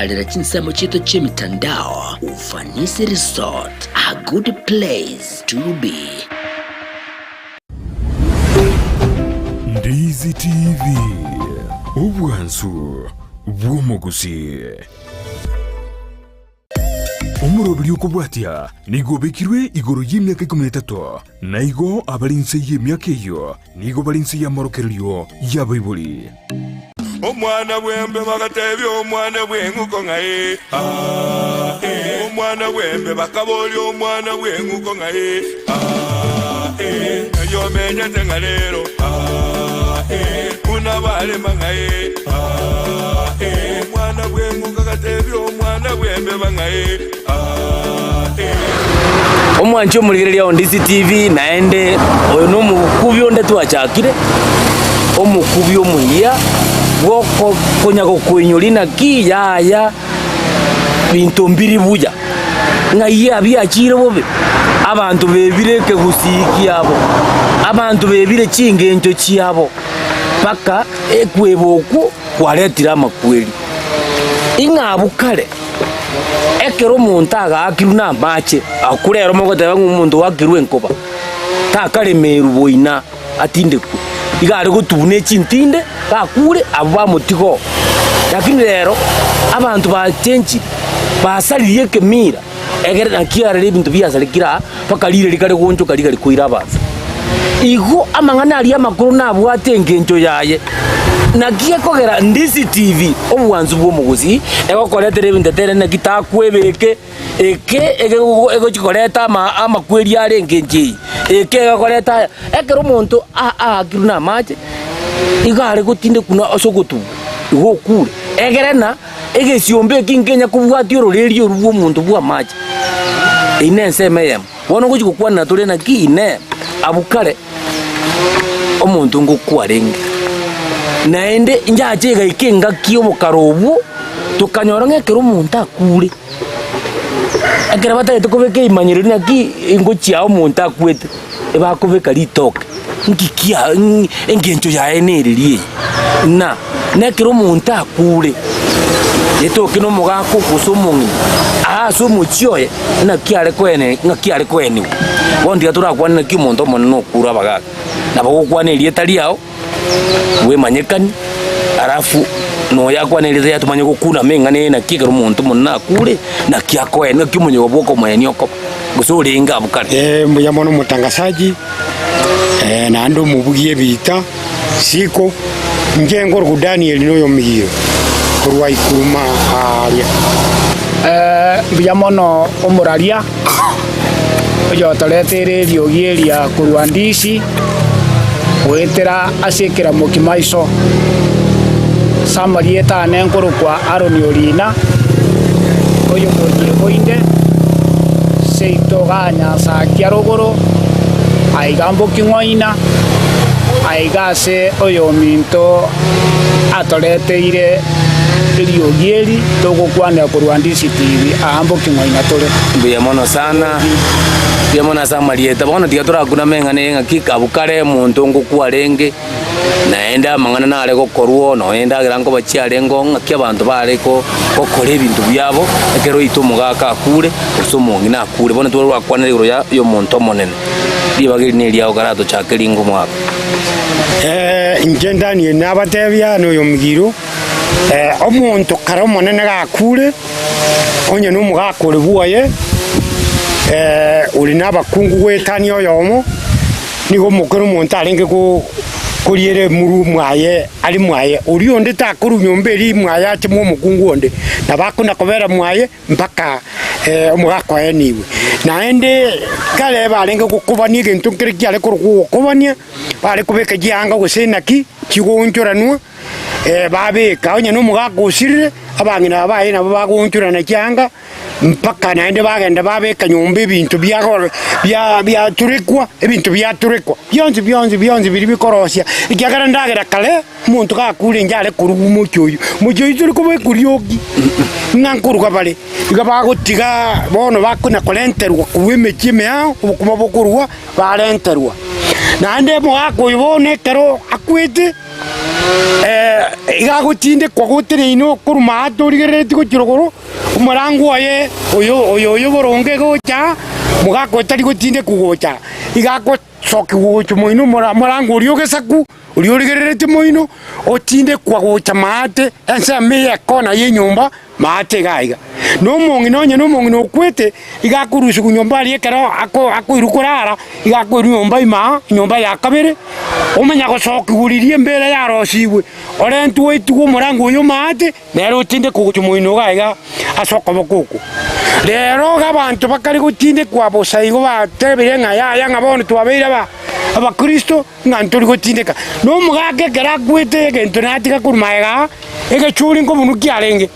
Gotarera chinsemo chiaito chi'emitandao, Ufanisi Resort, a good place to be. Ndizi TV, obwansu bw'omogusii. Omoroberi okobwatia nigo obekirwe igoro y'emiaka ikomi na etato, na igo abare inse y'emiaka eyio nigo bare inse y'amorokererio y'abaibori. Omwana bw'embe bagatebia omwana bw'eng'uko ng'a ee, aa, ee. Omwana bw'embe bakaboria omwana bw'eng'uko ng'a ee, aa, ee. Ng'ai omenyete ng'a rero, aa, ee. Buna barema ng'a ee, aa, ee. Omwana bw'eng'uko agatebia omwana bw'embeba ng'a ee, aa, ee. Omwanchi omorigereria o Ndisi TV naende oyo nomokubi onde twachakire, omokubi omuya bw'oko konya gokoinyoria naki yaya binto mbiri buya, ng'ai abiachire bobe, abanto bebire ekegusii kiabo, abanto bebire chingencho chiabo, mpaka ekweba okwo kwaretire amakweri. Ing'a abwo kare. Ekero omonto agaakirwe namache, akure ero mogoteba ng'a omonto oakirwe enkoba, takaremerwa boina atindekwe, iga are gotubwa ne chintinde, gakure abwo bamotiga oo. Lakini rero, abanto bachenchire, basaririe ekemira, egere naki aroro ebinto biasarekire aa, mpaka rire rikare goonchoka rigari koira abanto. Igo amang'ana aria amakoro nabwate engencho yaye. Naki ekogera Ndisi TV, obwansu bw'omogusii, egokoretera ebinto etere naki takwebeke, eke egochi koreta ama amakweri are engencho eye, eke egokoreta aya. Ekero omonto aakirwe na amache, igo are gotindekwa na ase ogotubwa, igo okure. Egere na egesiomba eki nkenya kobwatia ororeria orwo bw'omonto bw'amache, eyio na ensemo eyemo. Bono ngochia gokwanera tore naki Inee, abwo kare omonto ngokwa arenge? Naende inchache egaika engaki y'obokare obwo, tokanyora ng'a ekero omonto akure, ekero batagete kobeka eimanyereri naki ngochia aa omonto akwete, ebakobeka ritoke, nki kia engencho yaye nereri eye? Na nekero omonto akure, ritoke na omogaka gose omong'ina, aa ase omochie oye. Naki are koene, ng'aki are koenigwa? Bono tiga torakwane naki omonto omonene okure abagaaka. Nabo ogokwana erieta riao, bwemanyekani, alafu noyo akwane erieta riaye tomanye gokunama eng'ana eye naki ekero omonto omonene akure, naki akoenigwa, naki omonyoba bwa okomoenia okoba, gose orenge abwo kare. Eh, mbuya mono omotangasaji, eh, naende omobugia ebiita, Siko, inche nkorokwa Danieli noyomigiro korwa ikuruma aaria. Mbuya mono omoraria oyotoreteire eriogi eria korwa Ndisi goetera ase ekeramoki maiso. Ase amarieta ane nkorokwa Aroni Orina, oyomoyie oinde, seito igaa Nyansakia rogoro, aiga Mboking'oina. Aiga ase oyominto atoreteire eriogi eri togokwanera korwa Ndisi TV aa mboking'oina tore. Mbuya mono sana, mbuya mono ase amarieta. Bono tiga torakuname eng'ana eye ng'aki abwo kare omonto ngokwa arenge, naende amang'ana nare gokorwa nonya endagera nkoba chiarenge oo ng'aki abanto bare ko gokora ebinto biabo, ekero oito omogaka akure, gose omong'ina akure. Bono twarwakwanera igoro ya ya omonto omonene. Ribaga eri neriao karatochake ringo omwaka. Inche Danieli nabatebia noyomigiro, omonto kare omonene gakure, onye nomogaka ore bwoye, ore nabakungu goetania oyomo, nigo omokere omonto arenge koriera emuru mwaye are mwaye, oria onde takorwa nyomba eria mwaye ache mwa omokungu onde, nabo akona kobera mwaye. mpaka omogaka oye niigwe. Naende kare barenge gokobania egento nkere kiare korokwa ogokobania, bare kobeka chianga gose naki, chigoonchoranwa, babeka onye na omogaka osirire, abang'ina aba baye nabo bagoonchorana chianga, mpaka naende bagenda babeka nyomba ebinto biagoro bia biaturekwa, ebinto biaturekwa, bionsi bionsi bionsi biria bikorosia, ekiagera endagera kare. Omonto gakure inche are korugwa omochie oyio, omochie oyio tori kobekwa riogi, ng'a nkoruga bare, iga bagotiga bono bakona korenterwa korwa emechie emeao, obokima bokorua barenterwa. Naende omogaka oyo bono ekero akwete, iga agotindekwa goteneine okorwa maate origereretie gochia rogoro, omorango oye oyo oyo oyo boronge gocha, omogaka oyo tari gotindekwa gocha, iga agosokigwa gochia moino omora omorango oria ogesaku, oria origereretie moino, otindekwa gocha maate ensemo eye ekona ya enyomba maate iga iga. Na omong'ina onye na omong'ina okwete, iga akorusigwa nyomba aria ekero ako akoirwa korara, iga akoirwa nyomba ime aa, enyomba ya kabere, omanya gosokigwa riria embera yarosigwe, orentwe oetigwe omorango oyo maate, nere otindekwe gochia moino iga iga ase okoboko okwo. Rero iga abanto bakare gotindekwa bosa igo batebire ng'a yaya ng'a bono twabeire aba abakristo, ng'a ntori gotindeka. Na omogaka ekero akwete egento natiga korwa magega aa, egechuri nkobunwa kiarenge.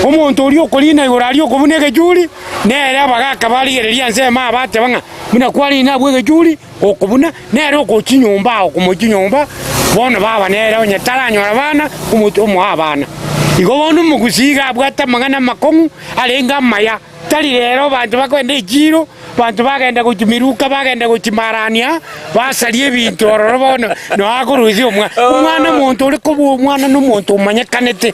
Omonto oria okorina igoro aria okobuna egechuri, nere abagaka barigereria ensemo aa bateba ng'a buna kwarina abwo egechuri, okobuna, nere okochia nyomba aa okomochia nyomba, bono baba nere onye taranyora abana, omochie omoe abana. Igo bono omogusii iga abwate amang'ana amakong'u arenge amaya. Tari rero abanto bakogenda echiiro, abanto bagenda gochia miruka, bagenda gochia marania, basaria ebinto ororo bono noo akorusia omwana. Omwana omonto ore kobua omwana na omonto omanyekanete.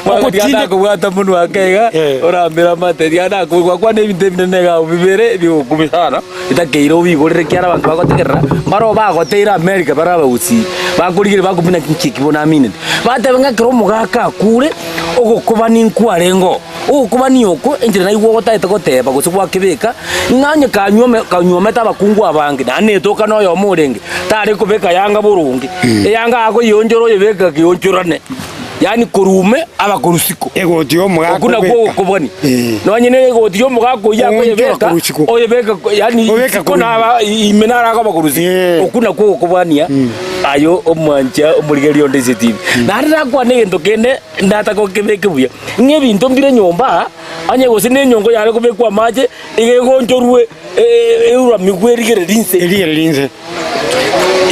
Ogotinda kobwata monwa ake iga, Eh. orambere amate, tiga nakobua gwakwana ebinto ebinene iga abwo bibere bigokumi sana, bitakeire obigorere ekiagera abanto bagotegerera, mbaro bagoteire America bare abagusii, bakorigereria bakobuna nki eki bono aminete. Bateba ng'a ekero omogaka akure, ogokobani nkwarenge oo. Ogokobania oko, enchera naigwe ogotaete goteba gose gwakebeka, ng'a onye kanyuome kanyuomete abakungu abange, naende netoka noyomo orenge, tare kobeka yanga boronge, eyanga akoyeonchora oyebeka keonchorane, yaani korwa ime aba korwa isiko. Egoti y'omogaka Okwo nakwo obeka. ogokobania. Eh. Nonye na egoti y'omogaka oyio Oonchora akoyebeka, korwa isiko. oyebeka ko yaani Obeka isiko korwa ime. naba ime naro akoba korwa isiko. Eh. Okwo nakwo ogokobania aye omwancha omorigereria onde ase etibi. Naende nakwane egento kende ndatagokebeke buya. Ng'a ebinto mbire nyomba aa, onye gose nenyongo yare kobekwa amache, iga egonchorwe euramigwe erigererie inse. Erigererie inse.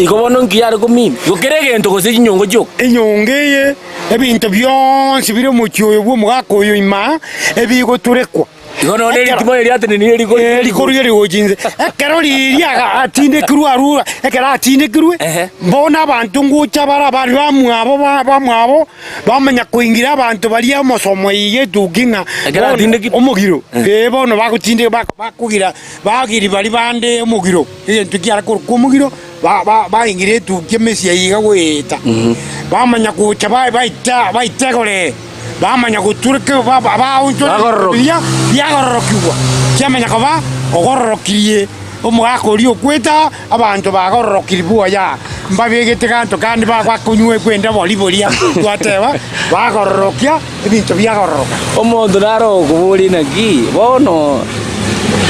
Igo bono nki yare komina? Igo kera egento gose chinyongo chioka. Enyongo eye, ebinto bionsi bire omochie oyo bw'omogaka oyo ime aa, ebigoturekwa. Igo nonya Ekero- ritimo eri riatenenire rigoro Eh, rikorugia rigochi inse. Ekero riria aga- atindekirwe arure, ekero atindekirwe, Ehe. bono abanto ngocha bare abare bamwabo ba- bamwabo, bamanya koingira abanto baria omosomo iga etuki ng'a Ekero bono atindekirwe? omogiro, eh bono bagotindeka bak- bakogira bagiri baria bande omogiro, egento kiare korokwa omogiro, ba- ba- baingira etuki emesia iga goeta. Bamanya gocha ba- baita baitegoree. Bamanya gotureka baonchora ebinto biria biagororokigwa, kiamanya koba ogororokirie omogaka oria okwete aa, abanto bagororokirie buya, mbabegete ganto kande bakonywa ekwenda bori boria twateba, bagororokia ebinto biagororoka. Omonto nare okoboria naki bono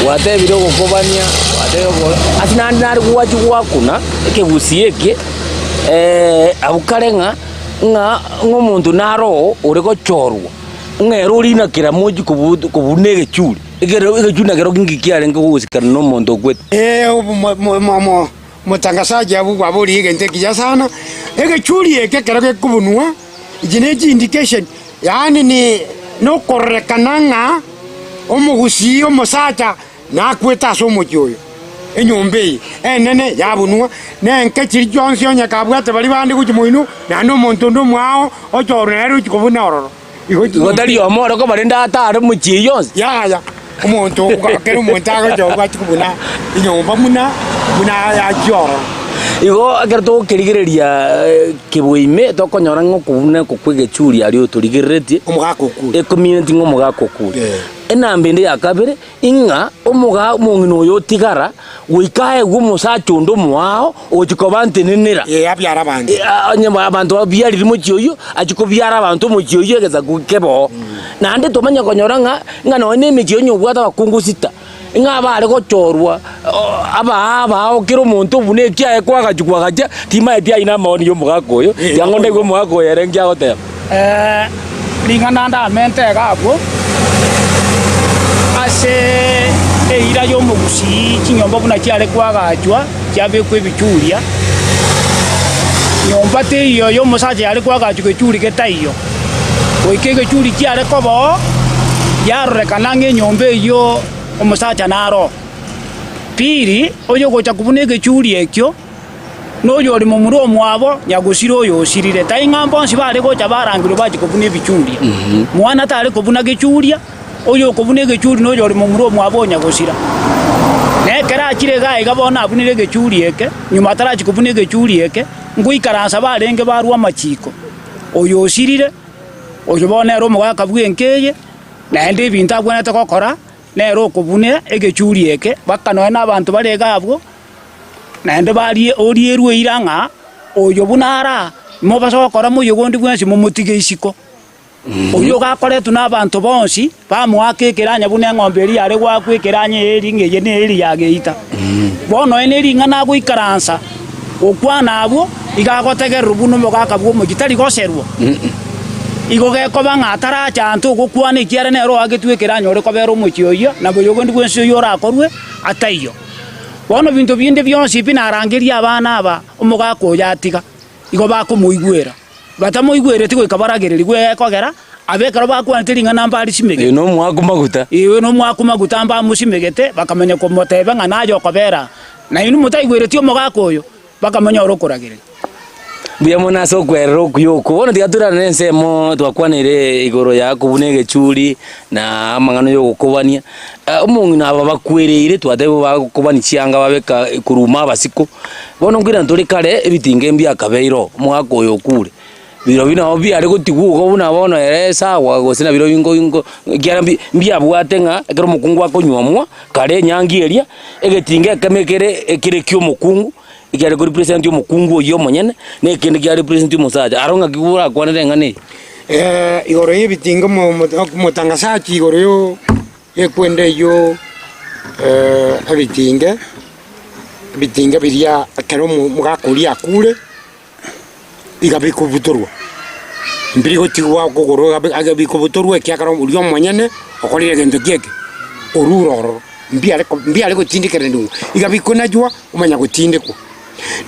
gwatebire ogokobania, gwatebire ogo ase naende nare gwachia gwakuna ekegusii eke abwo kare ng'a. Ng'a omonto naro oo ore gochorwa, ng'a ere orina kera mochie kobuna egechuri, ekero egechuri nakerokio inki kiarenge gogosikana na omonto okwete. Ee, omotangasaji abwo kwaboria egento ekiya sana, egechuri eke ekero gekobunwa, echi ne chi indication, yaani ni nokororekana ng'a omogusii omosacha Nakwete ase omochie oyo, enyomba eye enene yabunwa, na enke chiria chionsi onye kabwate baria bande gochia moino, naende omonto onde omwao ochorwe nere ochia kobuna ororo. Igo Igo tari omo ore kobarenda atare omochie eyio onsi. Yaya, omonto kera omonto agochorwa achie kobuna enyomba buna buna achia ororo. Igo ekero togokerigereria keboime tokonyora ng'a okobuna oko kwa egechuri aria otorigereretie, Omogaka okure. ecommunity ng'a omogaka okure. Eh. Enamba ende ya kabere, Ing'a omoga omong'ina oyo otigara, goika aegwe omosacha onde omoao, ogochia koba ntenenera. Ee, abiare abanto. Eh, ah, onye abanto babiarire mochie oyio, achie kobiara abanto omochie oyio egesaku kebe oo. Naende twamanya konyora ng'a, ng'a nonye na emechie onye obwate abakungu sita, ng'a abare gochorwa abaa abao kera omonto buna ekiaye kwagachia kwagachia, timaeti ayio na amaoni ya omogaka oyo, tiang'o ndaigwe omogaka oyo ere nki agoteba. Ring'ana ndamente iga abwo, ase eira y'omogusii chinyomba buna chiare koagachwa chiabekwa ebichuria, nyomba teiyo y'omosacha yare koagachwa gechuri getaiyo. Goika egechuri kiare koba oo, yarorekana ng'a enyomba eyio omosacha naro oo. Pili, oyogocha kobuna egechuri ekio, noyore momura omwabo, nyagosira oyo osirire. Tai ng'a bonsi bare gocha barangerwe bachie kobuna ebichuria. Mwana tare kobuna gechuria, oyokobuna egechuri noyore momura omwabo o nyagosira. Na ekero achire iga aiga bono abunire egechuri eke, nyuma atarachia kobuna egechuri eke, ngoikaransa barenge barue amachiko, oyo osirire, oyo bono nere omogaka bw'enka eye, naende ebinto abwenerete gokora, nere okobuna egechuri eke, mpaka nonya na abanto bare iga abwo, Naende barie orierwe eira ng'a oyo buna are aa, mobase gokora moyega onde bwensi momotige isiko. Oyio gakoretwe nabanto bonsi, bamoaka ekeranya buna eng'ombe eria yare goakwa ekeranya eeri ng'a eye neeri ya geita. Bono nonya ne ring'ana agoikaransa gokwana abwo, iga agotegererwa buna omogaka bw'omochie, tari goserwa. Igo gekoba ng'a ataracha anto ogokwana ekiagera nere oagetwe ekeranya ore kobera omochie oyio, na moyega onde bwensi oyio orakorwe ataiyo. Bono ebinto binde bionsi pi narangerie abana aba omogaka oyo atiga, igo bakomoigwera. Batamoigwereti goika baragererigwe ekogera abe ekero bakwanete ring'ana mbarisimegete. Oyo nomoaku maguta. Ee, oyo nomoaku maguta mbamosimegete, bakamanya komotebia ng'a naye okobera aa. Na inwe motaigwereti omogaka oyo, bakamonyora okoragereria. Mbuya mono ase okwerera okuya okwo. Bono tiga torarane ensemo twakwanire igoro ya kobuna egechuri na amang'ana ya ogokobania. Omong'ina aba bakwereire twatebigwa bagokobania chianga babeka koruma abasiko. Bono nkoirana tore kare ebitinge mbiakabeire oo, omogaka oyo okure. Birobio nabo biare gotigwa igo buna bono ere sawa gose nabirobio ingo ingo ekiagera mbi mbiabwate ng'a ekero omokungu akonyuomwa kare enyangi eria, egetinga ekemo ekere ekere kia omokungu. Ekiare ko represent omokungu oyio omonyene, na ekende kia represent omosacha. Aro ng'aki orakwanere eng'ana eye? Igoro y'ebitinga omotangasachi igoro yo y'ekwenda eyio ebitinge, ebitinge biria ekero omogaka oria akure, iga bikobutorwa, mbiri gotigwa okogoro iga bikobutorwa ekiagera oria omonyene okorire egento ki eke, orure ororo, mbiare ko mbiare gotindekereria iga bikonachwa omanya gotindekwa.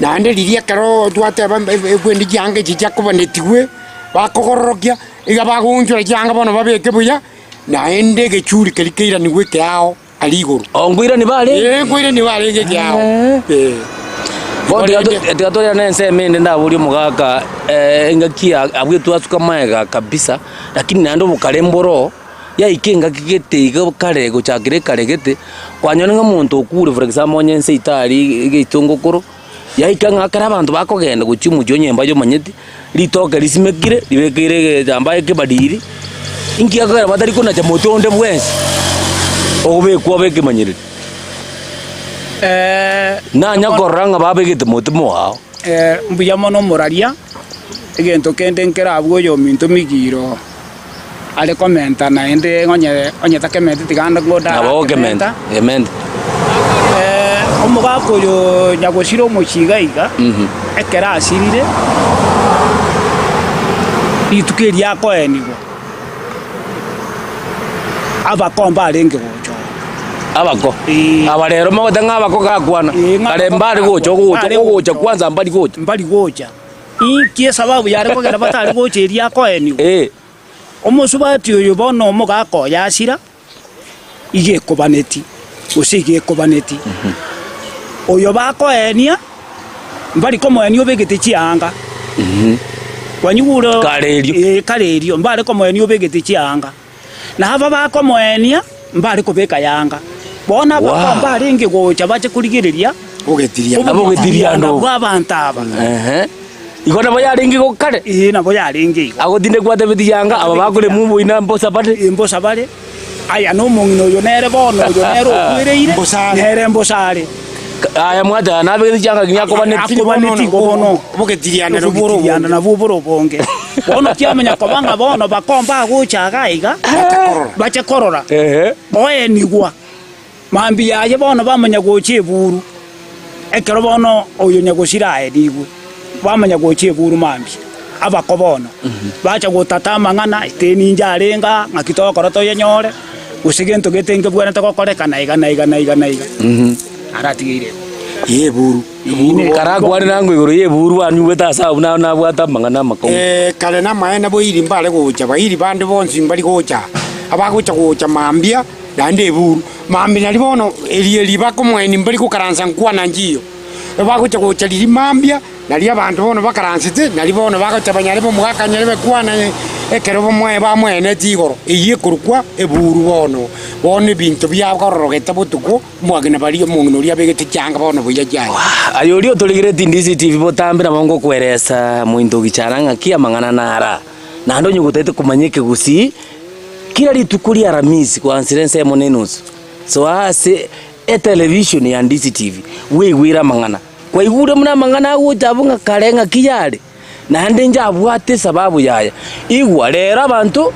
Naende riria ekero twateba ekwendi chianga echi chiakobanetigwe, bakogororokia, iga bagoonchora chianga bono babeke buya, naende egechuri keria keiranigwe ekeao aria igoro. Oo nkoirani barenge? Ee, nkoirani barenge ekeao, ee. Bono tiga to- tiga torerane ensemo ende ndaborie omogaka engaki ya abwo twasuka magega kabisa, lakini naende obokare mboro. Yaika engaki gete iga kare gochakera ekare gete, kwanyora ng'a omonto okure for example onye ense itari egetongokoro, yaika ng'a ekero abanto bakogenda gochia omochie onye mbayomanyeti, ritoke risimekire ribekeire egetambaa ekebadiri, inki gekogera batari konacha mote onde bwensi, okobekwa obe ekemanyererio. Nanya korora ng'a babegete mote moao. Mbuya mono omoraria, egento kende nkere abwo oyominto migiro. are komenta naende onye onye takementeti tiga ande ngoda Nabo okementa, arakementa. ementa. Omogaka oyo nyagosira omochie iga iga, ekero asirire, rituko erio akoenigwa, abako mbarenge gocha oo. Abako? Eeh. Aba rero mogoteba ng'a abako gakwana, Eeh, ng'a kare abako mbare gocha ogocha mbare ogocha gocha. kwanza mbari gocha. Mbari gocha. Inki esababu yare kogera batare gocha erio akoenigwa? Eeh. Omosubati oyo bono omogaka oye asira, iga ekobaneti, gose iga ekobaneti. Oyo bakoenia, mbari komoenia obegete chianga. Kwanyigure? Kare erio. Ee, kare erio, mbare komoenia obegete chianga. Na aba bakomoenia, mbare kobeka yanga. Bono Wow. abakoo mbarenge gocha bache korigereria Ogetirianda. Abogetirianda obo. bw'abanto aba. Ehe. Igo nabo yarenge igo kare. Ee, nabo yarenge igo. Agotindekwa atebeti yanga, aba bakorema oboina mbosa bare. Ee, mbosa bare. Aya nomong'ina oyo nere bono, oyo nere okwereire, Mbosa are. nere mbosa are. Aya mwateba nabegete chianga kinya akobaneti. Akobaneti igo bono. Obogetirianda nabwo bore Obogetirianda obonge. nabwo bore obonge. Bono kiamanya koba ng'a bono bakomba agocha iga iga, Bache korora. bache korora. Ehe. Oenigwa. Mambia aye bono bamanya gocha eburu, ekero bono oyo nyagosira aenigwe, bamanya gocha eburu mambia. Abako bono bacha gotata amang'ana, eteni inche arenge aa, ng'aki togokora toyenyore, gose gento gete nkebwenerete gokorekana iga na iga na iga na iga. Aratigeire igo. Ye eburu. Eburu Karakwane nangwe igoro y'eburu anyuete ase abwo naro nabwate amang'ana amakong'u. Kare namaene boiri mbare gocha, bairi bande bonsi mbari gocha, abagocha gocha mambia, naende eburu. Mambia nario bono eri eri bakomoenia mbari gokaransa nkwana nchiyo. Bagocha gocha riria mambia, nario abanto bono bakaransete, nario bono bagocha banyarebe omogaka anyarebe kwana ekero bamoe bamoeneti igoro, eyio ekorokwa eburu bono. Bono ebinto biakororogete botuko, omwagina baria omong'ina oria abegete chianga bono buya chiaye. Aye oria otorigeretie DCTV botambe nabo ngokweresa mointo gichana ng'aki amang'ana nara. Naende onye gotagete komanya ekegusii, kera rituko ria Aramisi koansera ensemo na enusu, soa ase etelevishoni ya DCTV bweigwere amang'ana. Kwaigure buna amang'ana agocha abwo ng'a kare ng'aki yare, naende inche abwate esababu yaye. Igwa, rero abanto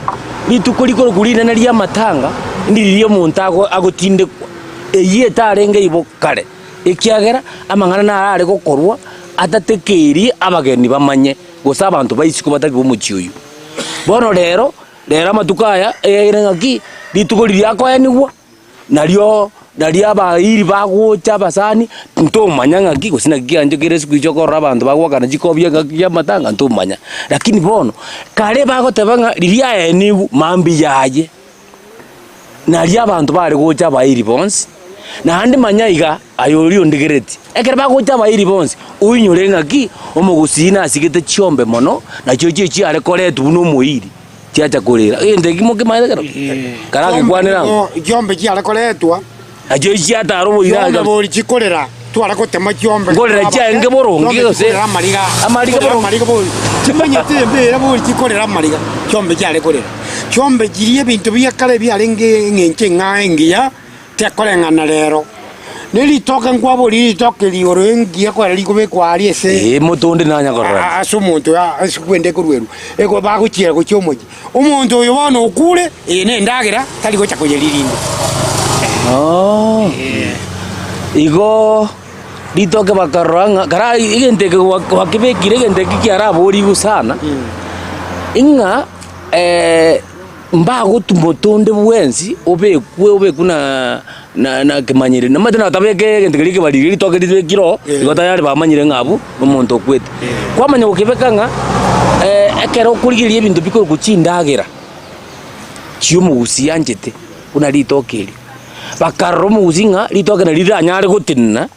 rituko rikorokwa rinene ri'amatanga, ndiriria omonto ago agotindekwa, eyio etarenge ibo kare, ekiagera amang'ana naro are gokorwa atatekeiri abageni bamanye. gose abanto ba isiko batari b'omochie oyio. Bono rero, rero amatuko aya, eyaire ng'aki, rituko riria akoenigwa, nario nario abairi bagocha abasani, ntomanya ng'aki gose naki kianche kere siku hizi okorora abanto bagoakana chikobi engaki ya amatanga ntomanya. Lakini bono, kare bagoteba ng'a riria aenigwe mambia aye. Nario abanto bare gocha abairi bonsi, naende manya iga, aye oria ondigeretie. Ekero bagocha abairi bonsi, oinyore ng'aki omogusii nasigete chiombe mono, nachio echio chiare koretwa buna omoiri, chiacha korera. Egento ekio mokemanyete kero? Karagekwanera ang'o? Chiombe chiare koretwa. Nachio chiatara oboira Chiombe kabisa. bori chikorera, tware gotema chiombe. Nkorera chiaenge boronge Chiombe gose? chikorera amariga. Amariga Chikorera boronge. amariga bori. Chimanyete embera bori chikorera amariga. Chiombe chiare korera. Chiombe chiria ebinto bia kare biarenge eng'encho eng'ao engiya, tekoreng'ana rero. Ne ritoke nkwaboria ritoke rigoro engiya kware rikobekwa aria ase Ee, moto onde nanya korora. a- ase omonto a- ase kwende ekoruerwa, eko bagochiera gochia omochie. Omonto oyo bono okure, eye nendagera, tari gocha koyeria rinde. Oo. Igo ritoke bakarora ng'a kara egento eke gwa- gwakebekire egento eke kiaraborigwe sana, ing'a mbagotuma otonde bwensi obekwe obekwe na na na kemanyereri. Namanyete natabeka egento keria ekebariri ritoke ribekire oo, igo tayari bamanyire ng'a abwo omonto okwete. Kwamanya gokebeka ng'a ekero okorigereria ebinto bikorokwa chindagera chi'omogusii anchete buna ritoke eri, bakarora omogusii ng'a ritoke nari riranyare gotenena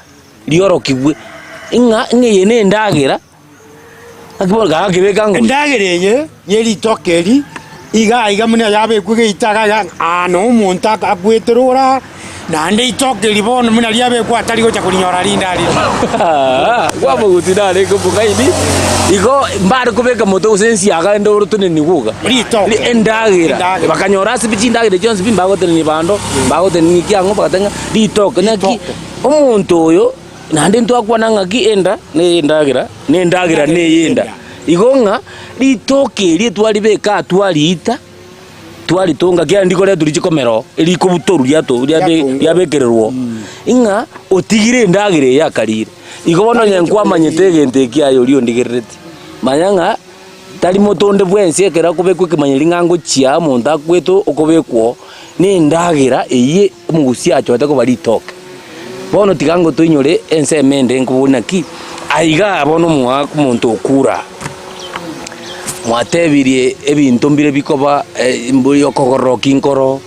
riorokigwe ng'a ng'a eye na endagera. Naki bono gakebeka ng'o? Endagera eye ye ritoke eri iga aiga buna yabekwa geita iga iga aa na omonto aka akwetera ora, naende ritoke eri bono buna riabekwa atari gocha korinyora rinde aria. Kwamogusi narenge omong'aini, igo mbare kobeka moto gose ensiaga ende orotenenigwe iga. Ritoke. Endagera. Endagera. Bakanyora ase pi chindagera chionsi pi mbagotenenia bando, mbagotenenia kiang'o, bagateba ng'a ritoke. Naki Ritoke. omonto oyo. Naende ntwakwana ng'aki enda ney'endagera, na endagera ney'enda. Igo ng'a ritoke erio twaribeka aa twariita, twaritonga kiagera ndikoretwa riche komera oo, erikobutorwa riato riabe riabekererwa oo, ing'a otigire endagera eye akarire. Igo bono onye nkwamanyete egento eki aye oria ondigereretie, manya ng'a tari moto onde bwensi ekero akobekwa ekemanyereri ng'a ngochia omonto akwete okobekwa oo, na endagera eyio omogusia achorete koba ritoke. Bono tiga ngotoinyore ensemo ende nkobori naki, aiga bono omoaka omonto okure aa, mwatebirie ebinto mbire bikoba mbori okogororokia inkoro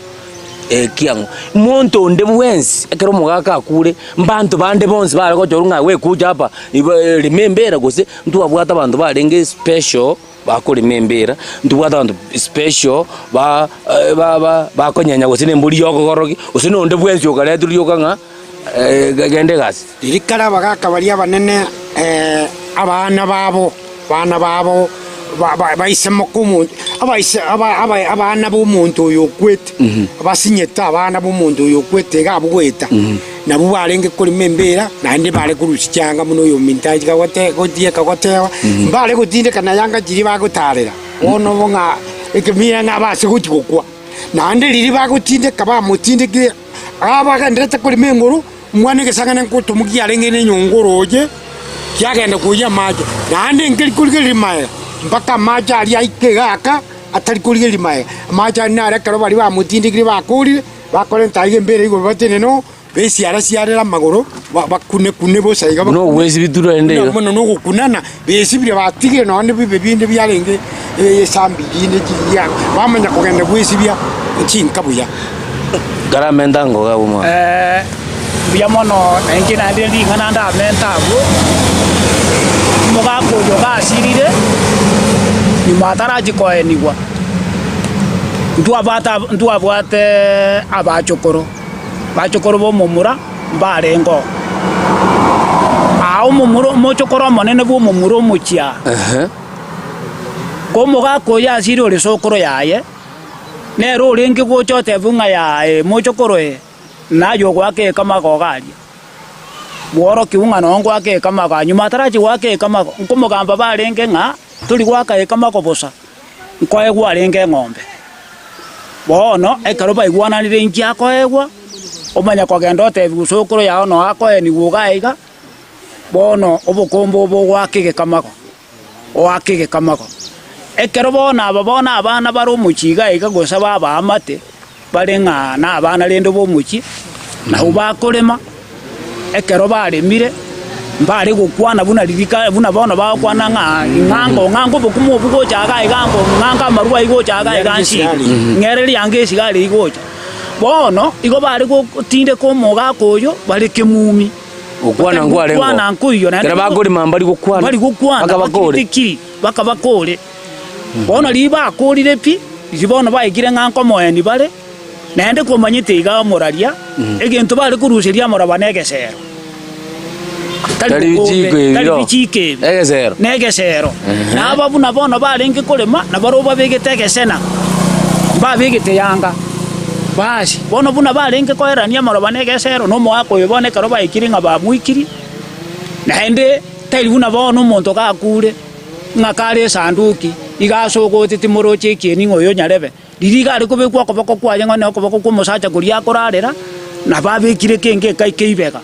ekiang'o. Monto onde bwensi ekero omogaka akure, mbanto bande bonsi bare gochorwa ng'a we kuja hapa iba rema embera gose, ntwabwate abanto barenge special. Bakorema embera, ntobwate abanto special ba ba ba bakonyenya gose na embori ya okogorokia, gose na onde bwensi okareterwa rioka ng'a genda egasi. Riria kare abagaaka baria abanene abana babo, abana babo ba- ba- baisemoka omonto, abaise aba- aba- abana b'omonto oyo okwete, basinyete abana b'omonto oyo okwete iga abwo goeta. Nabwo barenge korema embeera, naende bare korusia chianga buna oyominto aye gote gotieka goteba, mbare gotindeka na yanga chiria bagotaarera, bono obo ng'a ekemira ng'a abase gochia gokwa. Naende riria bagotindeka bamotindekire, aba bagendererete korema engoro, omwana egesang'ani nkotomokia kiarenge na enyongo orooche, kiagenda koiyia amache. Naende nkeri korigereria magega, mpaka amache aria aike iga aka, atari korigereria magega. Amache aria naro ekero baria bamotindekire bakorire. Bakorenta aiga embera igoro batenene oo, besiara-siarere amagoro, ba- bakune-kune bosa iga Buna bakune. ogwesibia rende Buna iga. bono nogokunana, besibire batigire nonya nebibe binde biarenge esambi rinde chiria, bamanya kogenda gwesibia chinka buya. Karamenta ngoga abwo mwana. Eh, mbuya mono na inche naende ring'ana ndamente abwo, omogaka oyo gasirire, nyuma atarachia koenigwa, ntwabwate ab ntwabwate abachokoro, bachokoro ba omomura mbarenge oo. Aa omomura omochokoro omonene bwa omomura omochie aa, Ehe. ko omogaka oyo asire ore sokoro yaye. Nere orenge gocha otebwe ng'a yaye, mochokoro ee, naye ogoaka ekamago iga aria. Bworokigwe ng'a noo ngoaka ekamago aa, nyuma atarachia goaka ekamago, nkomogamba barenge ng'a tori goaka ekamago bosa, nkoegwa arenge eng'ombe. Bono, ekero baigwananire inki akoegwa, omanya kogenda otebigwe sokoro yao noo akoenigwa iga iga, bono obokombe obo ogoaka egekamago. Oake egekamago. Ekero bono aba bono abana bare omochie iga iga gose b'abaamate, bare ng'a nabana rende b'omochie, nabwo bakorema, ekero baremire, mbare gokwana buna riria kare buna bono bagokwana ng'a ng'ango ng'ango obokima obwo gocha iga iga ango ng'ango amarwa aywo gocha iga iga nsibe, ng'ereri ango esigari eywo gocha. Bono, igo bare gotindeka omogaka oyo bare kemumi. Gokwana nkwarengeo. Gokwana nkoiyo naende Ekero bakorema mbari gokwana. Mbari gokwana Mpaka bakore. bakirite ki mpaka bakore. Bono riria bakorire pi, riria bono baikire ng'a nkomoeni bare, naende komanyete iga omoraria, egento bare koruseria amoraba na egesero. Tari bokombe, bichiko ebi tari bro. bichiko ebi. Egesero. Na egesero. Na aba buna bono barenge korema, nabarobwo babegete egesena, mbabegete yanga. Basi, bono buna barenge koerania amaroba na egesero, na omoaka oyo bono ekero baikire ng'a bamoikirie, naende tari buna bono omonto gakure, ng'a kare esanduki, iga ase ogote timoroche ekieni ng'a oyo nyarebe. Riria iga are kobekwa okoboko kwaye ng'a ne okoboko kw'omosacha koria akorarera, nabo abekire kenge ekaika ibega.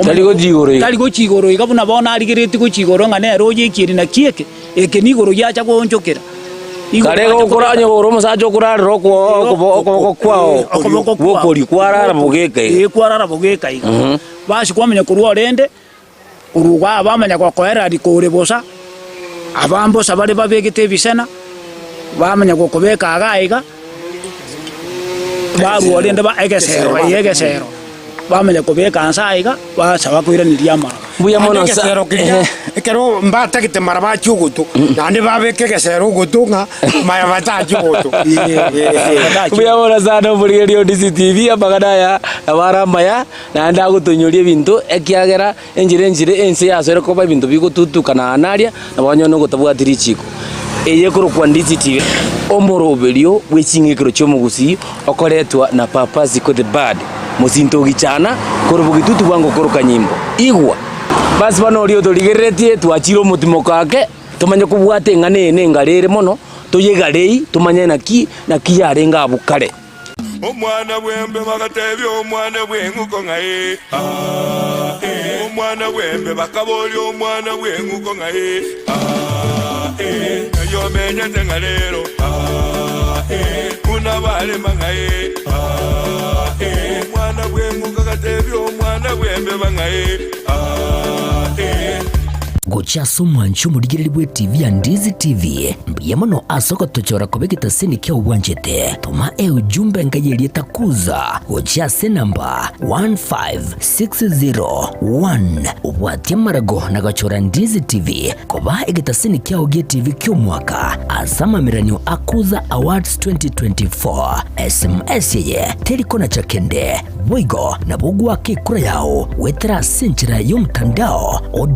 Tari gochia igoro iga. Tari gochia igoro iga buna bono arigeretie gochia igoro ng'a nere oyo ekieni naki eke, eke nigoro giacha goonchokera. Igoro Kare acha gokora kobeka- onye ore omosacha okorarera okwo okobo- okoboko kwao Okoboko kwao. gwokoria kwarara bogeka iga. Ee, kwarara bogeka iga. Basi kwamanya korwa orende, korwa igaa bamanya gokoerera riko ore bosa, aba mbosa bare babegete ebisena, bamanya gokobeka igaa iga, barwa rende ba egesero, ee egesero. Bamanya kobeka nse aiga, basaba koiraneria amaraba. Mbuya Naende mono sa egesero keria ehe. ekero mbatagete mara bachia ogoto, naende babeka egesero ogoto ng'a mara batachia ogoto. Mbuya mono sana omorigereria o DCTV, amang'ana aya nabo are amaya, naende agotoinyoria ebinto, ekiagera enchera enchire ense yasoire koba ebinto bigotutukana aa na aria, nabo onye nogotabwati richiko. Eye ekorokwa DCTV, omoroberio bwe ching'ekero chi'omogusii okoretwa na Papa Ziko the Bad, mosinto o Gichana, korwa bogitutu bwango koroka nyimbo. Igwa! Basi bono oria otorigereretie twachire omotimoko ake, tomanye kobwata eng'ana eye nengare ere mono, toyegarei tomanye naki naki yarenge abwo kare. Omwana bw'embe bagatebia omwana bw'eng'uko ng'a ee, aa, ee. Omwana bw'embe bakaboria omwana bw'eng'uko ng'a ee, aa, ee. Ng'ai omenyete ng'a rero, aa, ee. Buna barema ng'a ee, aa, ee. Omwana bw'eng'uko agatebia omwana bw'embeba ng'a ee, aa, ee. Gochia ase omwancho omorigereria bw'etivi ya Ndizi TV, mbuya mono ase ogotochora koba egetaseni kiao bwanchete. Toma eujumbe enka y'erieta Kuza gochia ase enamba 15601 obwatie amarago na gochora Ndizi TV koba egetaseni kiao gi'etivi ki'omwaka ase amameranio a Kuza Awards 2024. SMS eye teri konacha kende, boigo nabo ogoaka ekura yao goetera ase enchera y'omotandao o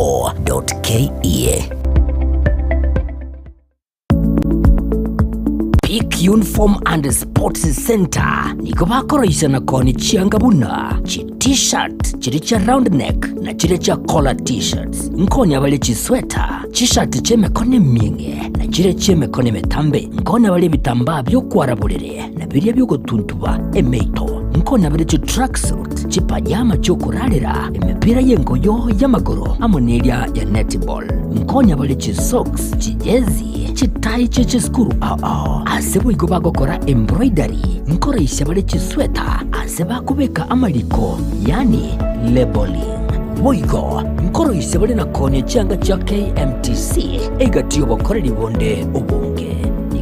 www.kuzaawards.co.ke. Peak Uniform and Sports Center nigo bakoroisia na koonia chianga buna chi T-shirt chiria chia round neck na chiria chia collar T-shirts. Nkonya bare chisweta, chishati chi'emekono emieng'e na chiria chi'emekono emetambe. Nkonya bare ebitambaa bi'okwara borere na biria bi'ogotuntuba emeito. Nkonya bare chitracksuit, chipajama chi'okorarera, emepira y'engoyo y'amagoro amo neria ya netball. Nkonya bare chisocks, chijezi, chitai chie chisukuru ao ao. Ase boigo bagokora embroidery, nkoraisia bare chisweta ase bakobeka amariko, yaani labelling. Boigo nkoroisia bare na koonia chianga chia KMTC egati y'obokoreri bonde obonge.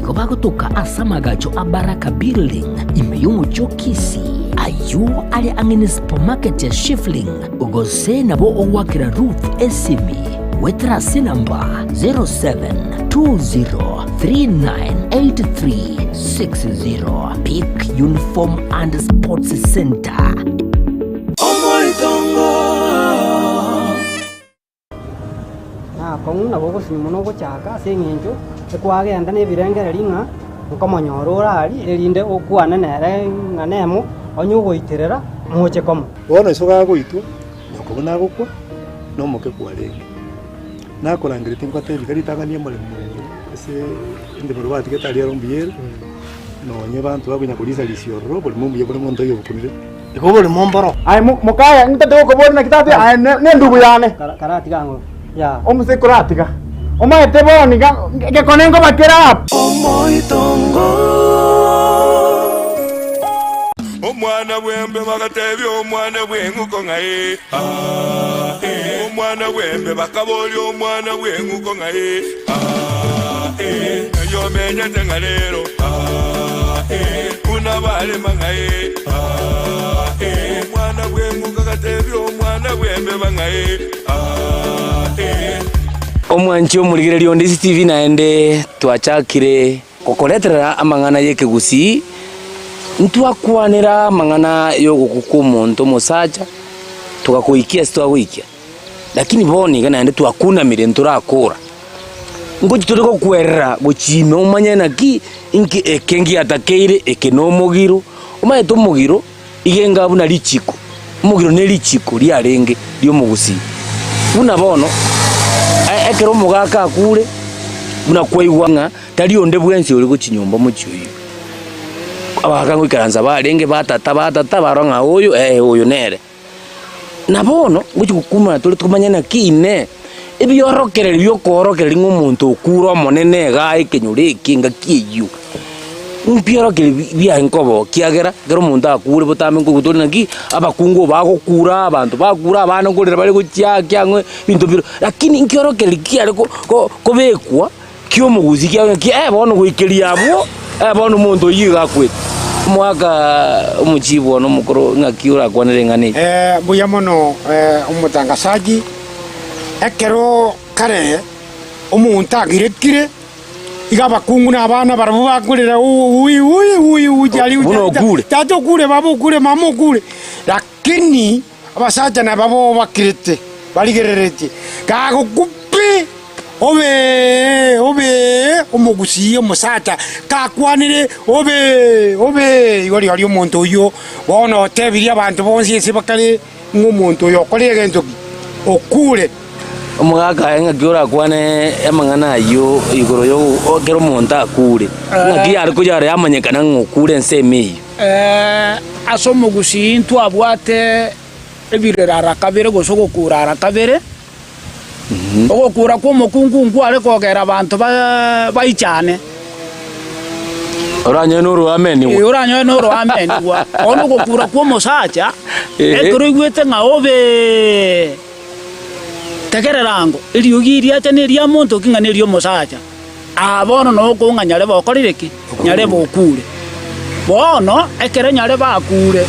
Nigo bagotoka ase amagacho a Baraka Building ime y'omochie o Kisii, ayio are ang'e ne supermarket ya Shifling, gose nabo ogoakera Ruth esimi goetera ase enamba 0720398360. Peak Uniform and Sports Center. Naakong'u nabo ogosinywa mono ogochaka ase eng'encho ekwagenda nebirengererio ng'a nkomonyora ore aria, erinde okwane nere ng'a nemo, onye ogoiterera moche komo. Bono iso gagoitwa, nyoko buna agokwa, na omoke kwarenge. Nakorangeretie ngotebi iga ritang'ani omoremo ase endemero batigete aria ere mbuya ere, nonye abanto bakonya korisa-risia ororo, oboremo mbuya bore monto oyo obokunire. Igo oborimo mboro. Aye mokaya, ntete gokoboria naki tata, aye nendugu yane. Karatiga ang'o? Yaa. Omosike koratiga. Omanyete bono iga egekone nkoba kere aa. Omwana bw'embe bagatebia omwana bw'eng'uko ng'a ee, aa, ee. Omwana bw'embe bakaboria omwana bw'eng'uko ng'a ee, aa, ee. Ng'ai omenyete ng'a rero, aa, ee. Buna barema ng'a ee, aa, ee. Omwana bw'eng'uko agatebia omwana bw'embeba ng'a ee, aa, ee. Omwanchi omorigereria onde CCTV naende twachakire gokoreterera amang'ana y'ekegusii, ntwakwanera amang'ana y'ogokwa kw'omonto omosacha, togakoikia ase twagoikia. Lakini bono iga naende twakunamire ntorakora. Ngochi tore gokwerera gochia ime omanye naki inki eke ngiatakeire eke na omogiro, omanyete omogiro iga enga buna richiko, omogiro ne richiko riarenge ri'omogusii. Buna bono, ekero omogaka akure, buna kwaigwa ng'a tari onde bwensi ore gochia nyomba omochie oyio. Abagaka ngoikaransa barenge batata batata barora ng'a oyo eh oyo nere. Na bono ngochia gokumana tore tomanye naki inee, ebiorokererio biokoorokereria ng'a omonto okure omonene igaa ekenyoro eke engaki eyio, mbiorokererio bi biaye nkoba oo ekiagera, ekero omonto akure botambe nkoigwa tore naki, abakungu bagokura, abanto bakure, abana nkorera bare gochia aa kiang'o ebinto bire, lakini nkiorokererio kiare ko ko kobekwa. Ki'omogusi kiaye ng'aki, Eh, bono goikeria abwo, eh, bono omonto oyio iga akwete. Omogaka omochibu one omokoro ng'aki orakwanere eng'ana eye? Eh, mbuya mono eh, omotangasaji, ekero kare omonto agirekire, iga abakungu na abana barabwo bakorera ui ui ui ui jari Buna okure. Tata okure, baba okure, mama okure, lakini Abasacha nababo bakirete, barigereretie, Gagokwa pi, Obee! Obee! Omogusii omosacha kakwanire, Obee! Obee! Igo rirorio omonto oyio bono otebirie abanto bonsi ase bakare ng'a omonto oyo okorire egento ki? Okure. Omogaka aye ng'aki orakwane amang'ana ayio igoro yo ekero omonto akure, ng'aki yare koyara yamanyekana ng'a okure ensemo eyio. Ase omogusii ntwabwate ebirero ara kabere gose ogokura ara kabere. Ogokura kw'omokungu nkware kogera abanto baichane. Oranyore noroamenigwa. Ee, oranyore noroamenigwa. Bono ogokura kw'omosacha, ekero oigwete ng'a obe tegerera ango, eriogi eriacha neria monto ki ng'a neri'omosacha. Aa bono nokong'a nyarebe okorire ki? Nyarebe okure. Bono ekero nyarebe akure,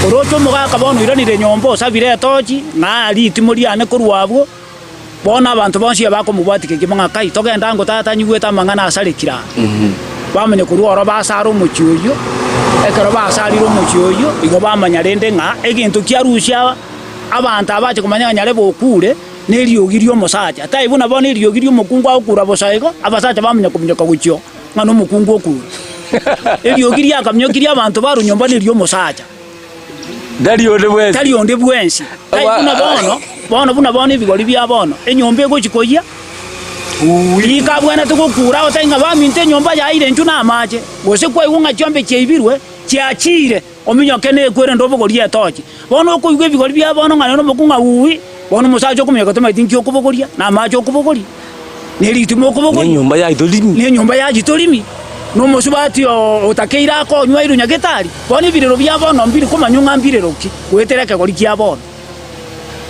oroche omogaka bono oiranire nyomba osabire etochi, ng'a ritimo riane korwa abwo, bono abanto bonsi abakomobwatia kegima ng'a kai, togende ango tata anyigwete amang'ana asarekire aa. Bamanya korwa oro basare omochie oyio, ekero basarire omochie oyio, igo bamanya rende ng'a egento kiarusia abanto abache komanya ng'a nyarebe okure, Neriogi ri'omosacha, tai buna bono eriogi ri'omokungu agokura bosa igo, abasacha bamanya kominyoka gochia oo, ng'a nomokungu okure. Eriogi riakaminyokirie abanto barwa nyomba neri'omosacha. Tari onde bwensi. Tari onde bwensi. Tai buna bono, bono buna bono ebigori bia bono, enyomba egochia koyia, riko abwenerete gokura agotebi ng'a baminto enyomba yaeire inchuo na amache, gose kwaigwa ng'a chiombe chiaibirwe, chiachire. Ominyoke nekwe rende obogorie etochi. Bono okoigwa ebigori bia bono ng'a nere omokungu ng'a uuwi, bono omosacha okominyoka tomaeti nki okobogoria, na amache okobogoria, ne ritimo okobogoria, Nenyomba yaito rimi. na enyomba yachito rimi, na omosubati oo otakeire akonywa airwe nyagetari. Bono ebirero bia bono mbiri komanywa ng'a mbirero ki, goetera ekegori kia bono.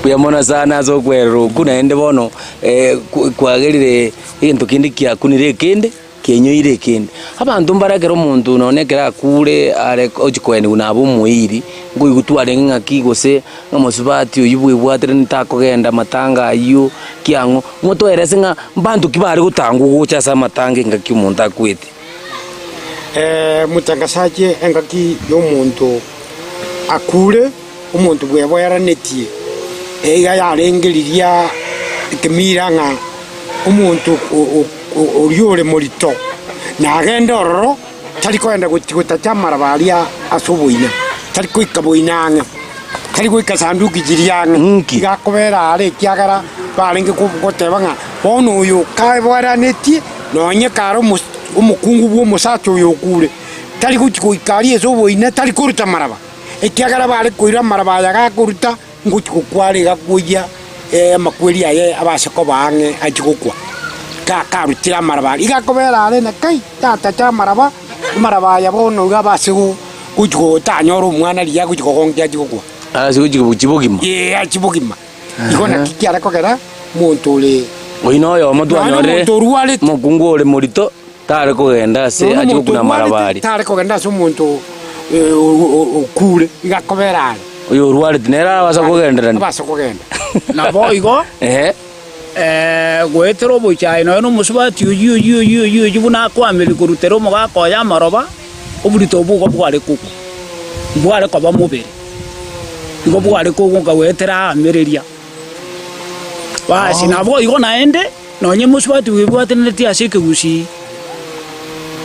Mbuya mono sana ase okwerera okwo, naende bono kwagerire egento kende kiakunire ekende. Kiainyoire ekende. Abanto mbare ekero omonto nonye ekero akure are ochia koenigwa nabe omoiri, nkoigwa twarenge ng'aki gose ng'a mosubati oyio bwebwaterani takogenda amatanga ayio kiang'o, motoerese ng'a mbanto ki bare gotangwa gocha ase amatanga engaki omonto akwete. Motangasache engaki y'omonto akure, omonto bweboeranetie, iga yarenge riria ekemira ng'a omonto oria ore morito nagende ororo, tari kogenda gotacha amaraba aria ase oboina, tari goika boina ang'e, tari goika sanduki chiria ang'e, iga akobera are ekiagera barenge goteba ng'a bono oyo kaeboeranetie nonye kare omokungu bw'omosacha oyo okure, tari gochia goika aria ase oboina, tari koruta amaraba, ekiagera bare koira amaraba aya gakoruta, ngochia gokwa are iga koyia amakweri aye abase koba ang'e achie gokwa, ka karutire amaraba aria. Iga akobera are na kai, tatacha amaraba, amaraba aya bono iga abase go gochia gotanyora omwana riria agochia kogonkia achie gokwa. Ase gochia gochia bogima. Ee, achie bogima. Igo naki kiare kogera omonto ore. Oyio noyomo Nonya twanyorire omonto orwarete. omokungu ore morito tare kogenda ase Nonya achie omonto gokuna amaraba orwarete aria. tare kogenda ase omonto eh, o- o- okure, iga akobera are. Oyo orwarete nere arabasa kogenderania. Abase kogenda. Naboigo Ehe. goetera obochai nonya nomosubati oyio oyio oyio oyio oyio buna akwameria korutera omogaka oye amaroba, oborito obwo igo bware kogwa, mbware koba mobere, igo bware kogoka goetera aamereria. Basi nabo igo naende, nonye mosubati bwebwateneretie ase ekegusii,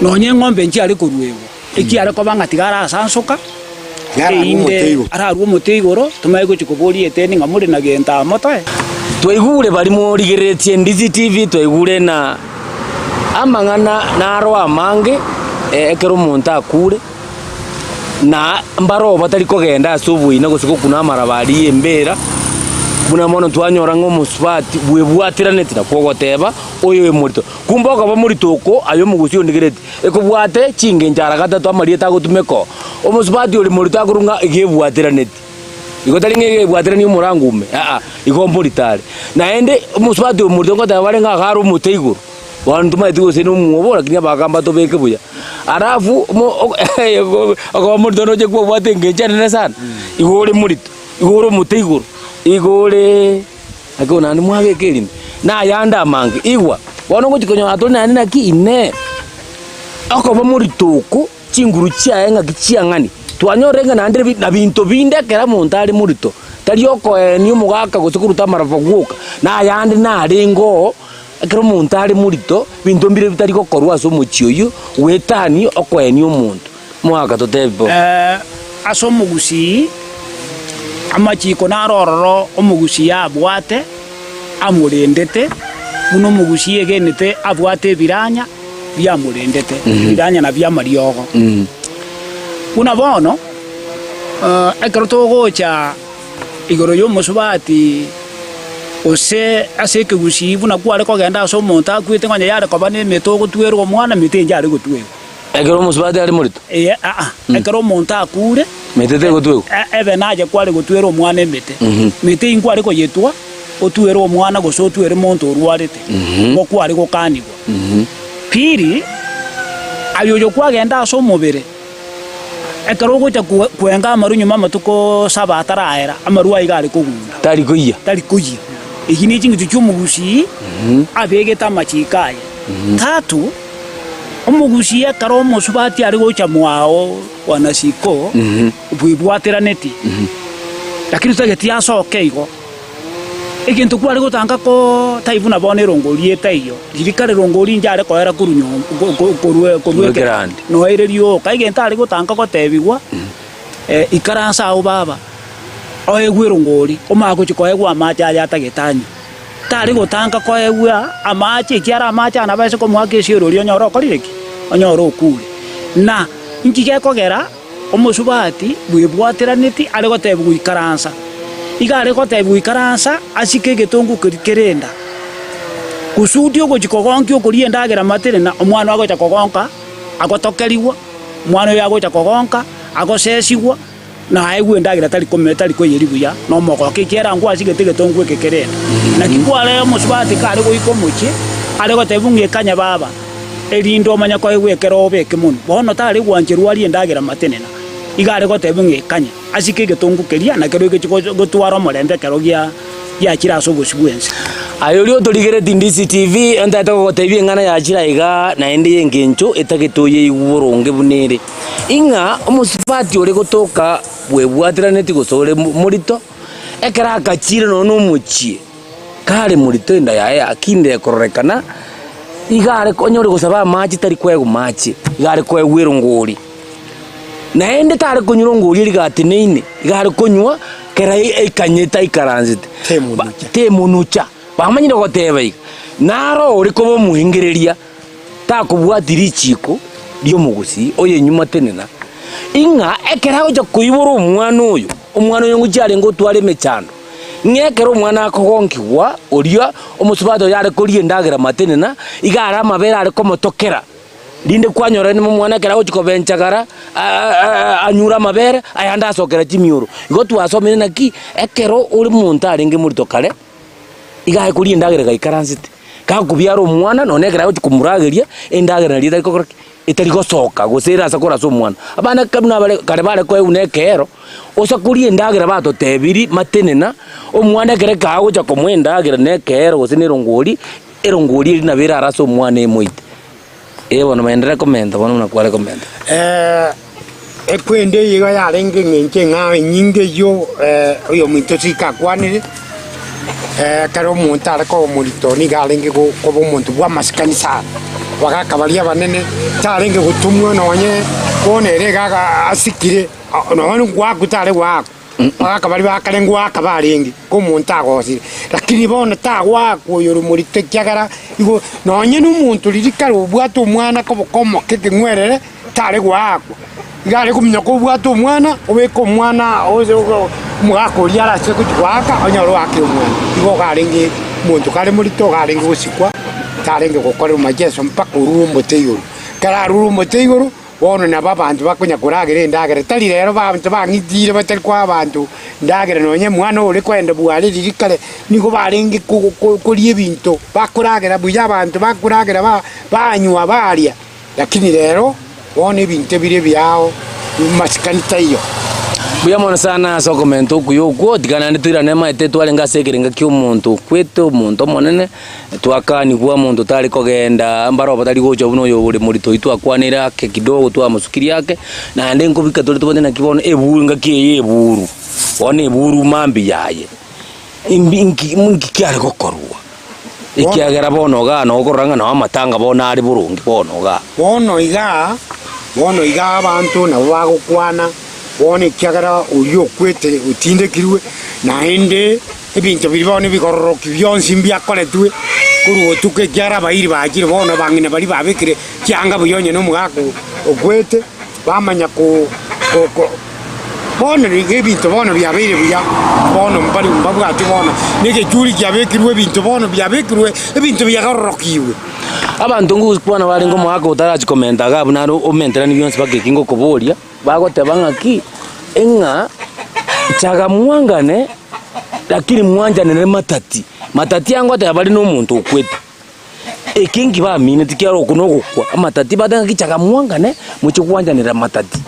nonye eng'ombe nchiare koruegwa, ekiare koba ng'a tiga arasansoka, erinde ararue omote igoro, tomanye gochia koboria eteni ng'a more na gento amo toe. Twaigure baria morigereretie Ndizi TV twaigure na amang'ana naro amange ekero omonto akure, na mbaroo batari kogenda ase oboina gose gokuna amaraba aria y'embera, buna bono twanyora ng'a omosubati bwebwatiraneti nakwo ogoteba, oyo omorito. Kumbe okoba morito oko aye omogusii ondigereti, ekobwate chingencho ara gatato amarieta agotumeka oo. Omosubati ore morito akorwa ng'a iga ebwatiraneti, igo tari ng'a iga ebwatirani omorango ime aa, igo mborito are. Naende omosubati omorito ngoteba bare ng'a iga are omote igoro. Bono ntomaeti gose nomwobo lakini abagamba tobeke buya. Alafu omo okoba morito ndoche kwabwate engencho enene sana, igo ore morito, igo ore omote igoro, igo oreee naki bono naende mwabeka erinde, na ayande amange. Igwa, bono ogochi konyora tore naende naki inee, okoba morito oko. Chinguru chiaye ng'aki chiang'ani, twanyorire ng'a naende na binto binde ekero omonto are morito, tari okoenia omogaka gose koruta amaraba gwoka, na ayande narenge oo, ekero omonto are morito, binto mbire bitari gokorwa ase omochie oyio, goetania okoenia omonto. Omogaka totebi bo. Ase omogusii, amachiko naro ororo omogusii abwate, amorendete, buna omogusii egenete abwate ebiranya, biamorendete, ebiranya na bi'amariogo. Buna bono, ekero togocha igoro y'omosubati gose ase ekegusii buna kware kogenda ase omonto akwete onye yare koba nemete ogotwerwa omwana, emete enche are gotwerwa. Ekero omosubati are morito? Ee, aa, ekero omonto akure, Mete tegotwegwa? ebe naye kware gotwera omwana emete, mete eyio nkware koyetwa, otwere omwana gose otwere monto orwarete, igo kware gokanigwa. Pili, aye oyo kwagenda ase omobere, ekero ogocha kwenga amarwa nyuma amatuko saba ataraera, amarwa aiga are kogunda. Tari koyia. Tari koyia. Eki ne ching'encho chi'omogusii abegete amachiko aye. Tatu, omogusii ekero omosubati are gocha mwao bwana siko, bwebwateraneti, lakini totageti asoke igo. Egento kware gotanga ko tai buna bono erongori etaiyo, riria kare rongori inche are koera korwa nyomba korwa korwa ekerandi, noeire rioka, egento are gotanga gotebigwa, ikaransa agwo baba, oegwe erongori, omanye gochia koegwa amache aya atagete anywe. Tari gotanga koegwa amache, ekiagera amache aya nabo aise komoaka esioro oria onyore okorire ki? Onyore okure. Na inki gekogera? Omosubati bwebwateraneti are gotebigwa ikaransa. Iga are gotebigwa ikaransa asike egetongo keria kere enda. Kusudi ogochia kogonkia okoria endagera matere na omwana agocha kogonka agotokerigwa, omwana oyo agocha kogonka agosesigwa, na aegwe endagera tari kome tari koyeria buya na omogooko ekiagera nkwasigete egetongo eke kere enda. Naki kware omosubati kare goika omochie are gotebigwa ng'a ekanya baba. erinde omanye koegwa ekero obe ekemonwa. Bono tare gwancherwa arie endagera matenena, iga are gotebwa ng'a ekanye, asike egetongo keria, na keroike gotwara omorembe ekero giachire ase obosio bw'ense. Aye oria otorigeretie DCTV, ntagete gogotebia eng'ana yachire aiga naende y'engencho etagete oyeigwe boronge buna ere. Ing'a omosubati ore gotoka bwebwateranetie gose ore morito, ekero akachire nonya na omochie, kare morito enda yaye yakindire kororekana, iga are onye ore gosaba amache tari koegwa mache, iga are koegwa erongori. Naende tare konywa erongori eria gateneine, iga are konywa kera aikanyete aikaransete, Temonucha. temonucha. Bamanyire goteba iga, naro ore koba omoengereria takobwati richiko ri'omogusii oyenyuma tenena, ing'a ekero agocha koibora omwana oyo, omwana oyo ngochia arenge otware emechando, ng'a ekero omwana akogonkigwa oria omosubati oyo are koria endagera matenena, iga are amabere are komotokera, rinde kwanyora rende omwana ekero agochia koba enchagara anyure amabere, ayande asokera chimioro. Igo twasomire naki, ekero ore omonto arenge morito kare, iga aye koria endagera gaikaransete, gakobiara omwana nonye ekero agochia komorageria, endagera naria etari gokora ki? Etari gosoka gose erase korasa omwana. Abana ekero buna bare kare bare koegwa na ekeero, ose koria endagera batotebirie matenena, omwana ekero ekaga agocha komoa endagera na ekeero gose na erongori, erongori eria nabo erarase omwana emoite. Eh bono maenderere komenta bono buna kware komenta. Ekwende eye iga yarenge eng'encho eng'ao enyinge eyio oyominto Sika akwanire, ekero omonto are koba omorito nigo arenge koba omonto bw'amasikani sana. Abagaka baria abanene tarenge gotomwa nonye bono ere iga asikire nonye ngoakwa tare goakwa. Abagaka baria ba kare ngoaka barenge, ko omonto agosire. Lakini bono tagoakwa oyore omorito ekiagera igo nonye na omonto riria kare obwate omwana koboko omoke ekeng'werere, tare goakwa. Iga are kominyoka obwate omwana, obeke omwana ose omogaka oria arase gochia goaka, onyore oakire omwana. Igo iga arenge omonto kare morito iga arenge gosikwa, tarenge gokorerwa macheso mpaka orure omote igoro. Ekero arure omote igoro, Bono nabo abanto bakonya koragera endagera, tari rero abanto bang'itiire batari koa abanto endagera nonya omwana ore koenda bware riria kare nigo barenge koria ebinto bakoragera buya abanto bakoragera ba banywa baria, lakini rero bono ebinto ebire ebiao masikani taiyo. Mbuya mono sana ase okomenta okuya okwo, tiga naende toirane amaete twarenge ase ekerenga kia omonto okwete, omonto omonene. Twakanigwa omonto tare kogenda mbare obo tari gocha buna oyo ore morito oyio twakwanire ake kidogo twamosukirie ake, naende nkobika tore tobwate naki bono eburu engaki eye eburu, bono eburu mambia yaye, imbi nki nki kiare gokorwa? Ekiagera bono igaa noo okorora ng'a noo amatanga bono are boronge bono igaa. Bono igaa, bono igaa abanto nabo bagokwana, bono ekiagera oria okwete otindekirwe, naende. Ebinto biria bono ebigororoki bionsi mbiakoretwe korwa botuko, ekiagera abairi bachire bono abang'ina baria babekire chianga buya onye nomogaka okwete, bamanya ko ko ko bono nigo ebinto bono biabeire buya, bono mbari mbabwati bono, na egechuri kiabekirwe ebinto bono biabekirwe ebinto biagororokigwe. Abanto ngokwana barenge omogaka otarachia komenta iga abwo naro omenteranie bionsi mpaka eki ngokoboria. Bagoteba ng'aki? Ng'a chaga mwangane, lakini mwanjanere matati. Matati aya ngoteba bare nomonto okwete. Eki nki bamineti kiaro oko nogokwa, amatati bateba ng'aki chaga mwangane, moche gwanjanera matati.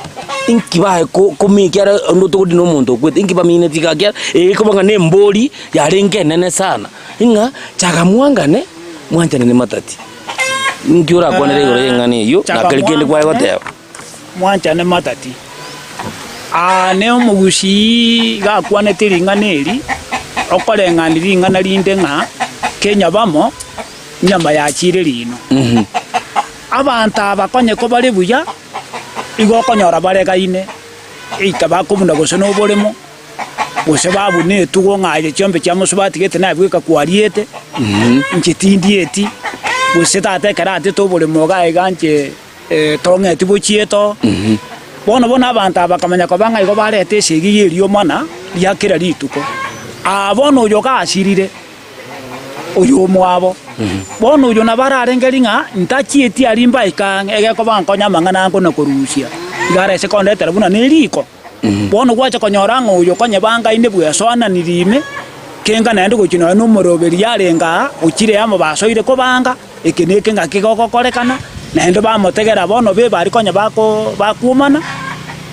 Inki baye ko komi ekiagera onde otogoti na omonto okwete, inki bamineti iga ekiagera egekoba ng'a na embori yarenge enene sana, ng'a chaga mwangane, mwanchanere matati. Inki orakwanere igoro y'eng'ana eyio, na Chaga keri kende kwaye mwangane. goteba. Mwanchane matati. Aa ne omogusii iga akwanete ring'ana eri, okoreng'ania ring'ana rinde ng'a Kenya bamo enyama yachiire rino. Abanto aba konye kobare buya, igo okonyora baregaine, eita bakobuna gose na oboremo, gose babuna etugo ng'a aye chiombe chia mosubati gete naye bweka kwariete, inche tindieti, gose tata ekero atete oboremo iga iga inche. Tong'eti bochieto. Bono bono abanto aba bakamanya koba ng'a igo bareta esegi y'eriomana ria kera rituko. Aa bono oyo gasirire, oyo omwabo. Bono oyo nabo ararengeri ng'a ntachieti aria mbaike ang'e, egekoba nkonye amang'ana ango na korusia. Iga arese kondetera buna neriko. Bono gwacha konyora ng'a oyo konye bangaine bwesoananirie ime, kenga naende gochia nonya nomoroberi yarenge aa, ochire amo basoire kobanga. Eke neke ngaki gogokorekana. Naende bamotegera bono be baria konya bako bakwomana,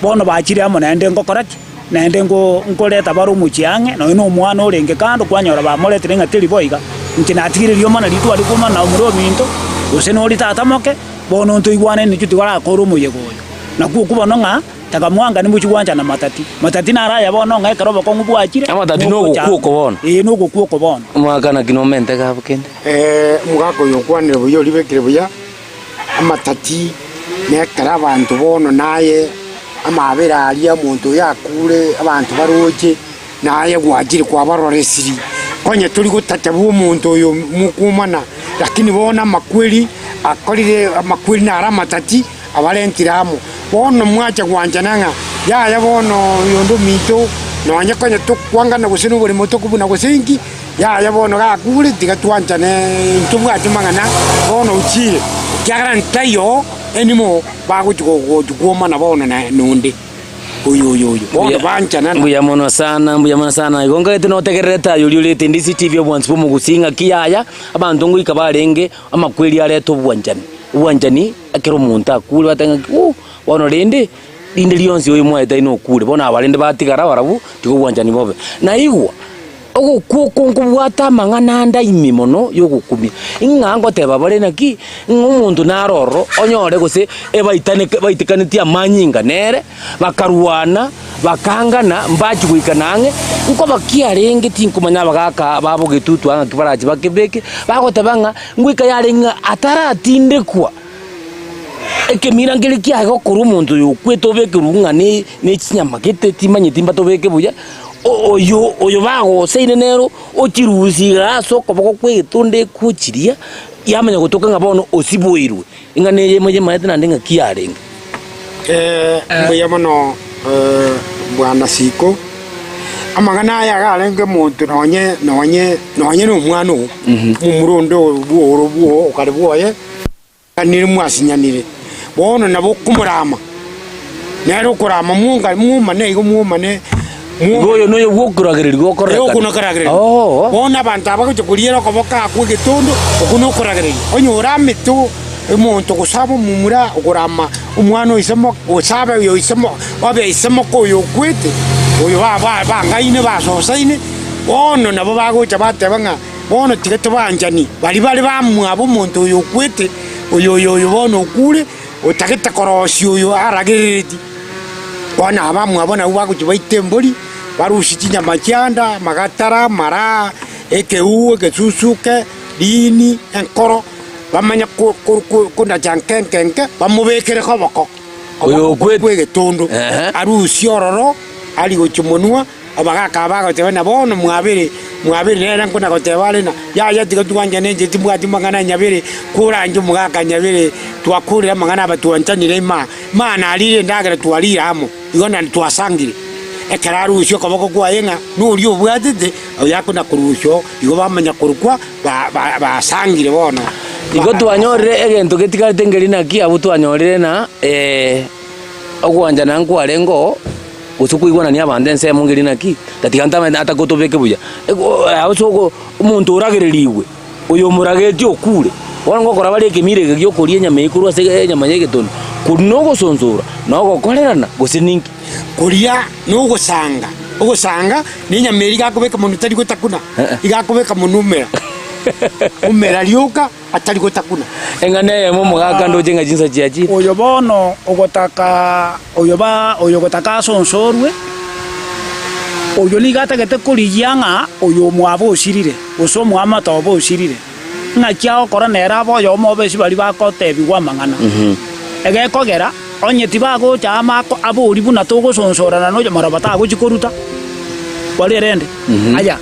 bono bachire amo naende ngokora ki? Naende nko nkoreta bare omochie ang'e, nonya na omwana orenge kando kwanyora bamoretire ng'a teri bo iga. Inche natigire riomana riria tware kwomana na omorwe ominto, gose nori tata moke, bono ntoigwane intwe tigorakore omoyega oyo. Nakwo okwo bono ng'a takamwanga nimochie gwanchana matati. Matati naro aya bono ng'a ekero obokong'u bwachire, Amatati nogokwa oko bono. Ee, nogokwa oko bono. Omogaka naki nomente gabo kende? Omogaka oyo okwanire buya oribekire buya amatati nekero abanto bono naye amabera aria omonto oyo akure abanto baroche naye gwachire kwabaroresiri konye tori gotacha bwa omonto oyo mokwomana lakini bono amakweri akorire amakweri naro amatati abarentire amo. Bono mwacha gwanchana ng'a yaya bono oyonde ominto nonye konye tokwangana gose noboremo tokobuna gose inki. Yaya bono gakure, tiga twanchane ntobwate mang'ana bono ochire, ekiagera ntaiyo enimo bagochia gochia kwomana bono na nonde oyo oyo oyo. Bono banchana na. Mbuya mono sana, mbuya mono sana. Igo nkaete notegererete aye oria orete DCTV obwansu bw'omogusii ng'aki yaya, abanto ngoika barenge amakweri arete obwanchani. Obwanchani ekero omonto akure bateba ng'aki ooh, bono rende, rinde rionsi oyo mwaete aye nokure, bono aba rende batigara barabwo, tiga obwanchani bobe. Naigwa. Ogokwa oko nkobwate amang'ana ande ime mono y'ogokumia, ng'a ngoteba bare naki, ng'a omonto nare ororo onyore gose ebaitaneke baitekanetie amanyinga nere, bakarwana, bakangana, mbachia goikana ang'e, nkoba kiarenge tinkomanya abagaka babo getutu aa ng'aki barache bakebeke, bagoteba ng'a ngoika yarenge ng'a ataratindekwa. Ekemira nkeria kiaye gokorwa omonto oyo okwete obekerwe ng'a ne ne chinyama gete timanyeti mbatobeke buya, oyo oyo bagoseire nero ochirusia iga ase okoboko kwa egetonda ekochiria, yamanya gotoka ng'a bono osiboirwe, ing'ana eye moyemaete naende ng'aki yarenge. Mbuya mono bwana Siko, amang'ana aya iga arenge omonto nonye nonye nonye na omwana oo, momura onde bwo oro bwo okare bwoye. Nire mwasinyanire, bono nabo okomorama, nere okorama mwonga mwomane igo mwomane Igo oyo noyo bw'okoragereria gokorekana. Okwo nokoragereria. Oo. Bono abanto aba bagocha koriera okoboko akwo egetondo, okwo nokoragereria. Onye oramete omonto gose abe omomura okorama omwana o ise moka, gose abe oyo ise mo obe ise moka oyo okwete, oyo ba ba bangaine basosaine, bono nabo bagocha bateba ng'a. Bono tiga tobanchani baria bare bamwabo omonto oyo okwete, oyo oyo oyo bono okure, otagete korosia oyo aragerereti. Bono abamwabo nabwo bagochia baite embori, barusie chinyama chianda, amagatara, amara, ekeu, egesusuke, riini, enkoro, bamanye ko- ko- ko- konacha nke nke nke, bamobekere koboko, Oyo koboko okwete. kwa egetondo, Ehe. arusie ororo, arie gochia monwa. Abagaaka aba bagoteba, Na bono mwabere, mwabere nere nkona-goteba are ng'a, Yaya, tiga twanchane inche timbwati mang'ana nyabere, koranche omogaka nyabere, twakorire amang'ana aba twanchanire ima, ima narire endagera twarire amo, igo naende twasangire. Ekero arusia okoboko kwaye ng'a noria obwatete, oyo akona-korusia oo, igo bamanya korokwa ba- ba- basangire bono. Igo twanyorire egento getigarete nkeri naki abwo twanyorire na ogwanchana nkwarenge oo. Gose koigwanania abanto ensemo ngeria naki, tatiga ntamanyete atakotobeke buya. Ase ogo omonto oragererigwe, oyo omoragetie okure, bono ngokora bare ekemira eke giokoria enyama eye korwa ase enyama ya egetoni, koria na ogosonsora, na ogokorerana, gose ninki? Koria na ogosanga, ogosanga na enyama eria iga akobeka monwe tari gotakuna, iga akobeka monwe omera, omera rioka. atari gotakuna. Eng'ana eyemo omogaka ndoche ng'a chinsa chiachire. Oyo bono ogotaka oyo ba oyo ogotaka asonsorwe, oyio nigo atagete korigia ng'a oyo omwabo osirire, gose omoamate obo osirire, ng'aki agokora nere abe oyomo obe ase baria bagotebigwa amang'ana. Egekogera, onye tibagocha amo ako aborie buna togosonsorana noyo maraba tagochia koruta, bare rende. Aya.